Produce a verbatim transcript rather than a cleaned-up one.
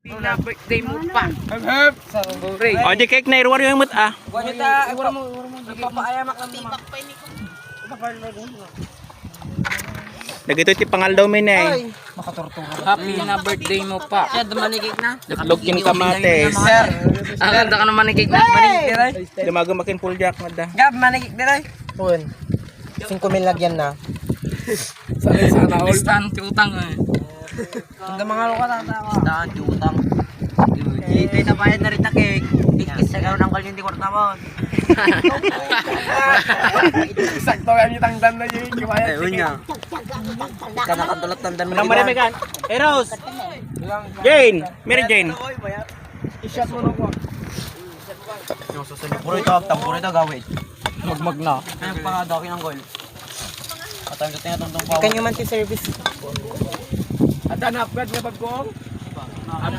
Na birthday mo pa. Hep, hep. Hooray. O, di cake na, iruwar yung mut, ah. Kuha niyo ta, iwara mo, iwara mo. Nagpapaayamak lang naman. Dagito ti pangaldaw mi, ne. Ay, makatortura. Happy na birthday mo pa. Siya, dumanikik na. Itlog kin kamatis. Sir. Ang ganda ka naman ni cake na. Manikik na, eh. Dumago makin full jack, madda. Gab, manikik na, eh. Kun, singko mil lagyan na. Sana, sana all. Listahan ti utang, eh. Ang mga luka, tata ko. Listahan ti utang. Ito, ito, bayad na rin na cake. Ikis sa gawin ang kalyo, di kwarta mo. Sakto kami tangdan na yun. Ayun niya. Ika nakatulat tangdan mo. Nang marami kan. Hey, Rose. Jane. Mary Jane. I-shot mo na ko. Yung susunod. Puro ito, tampuro ito gawin. Magmag na. Ay, ang pangadaw, kinanggol. Patay na tinatong tong Ikan nyo man ti service. Ada na upgrade nga bagong. Ada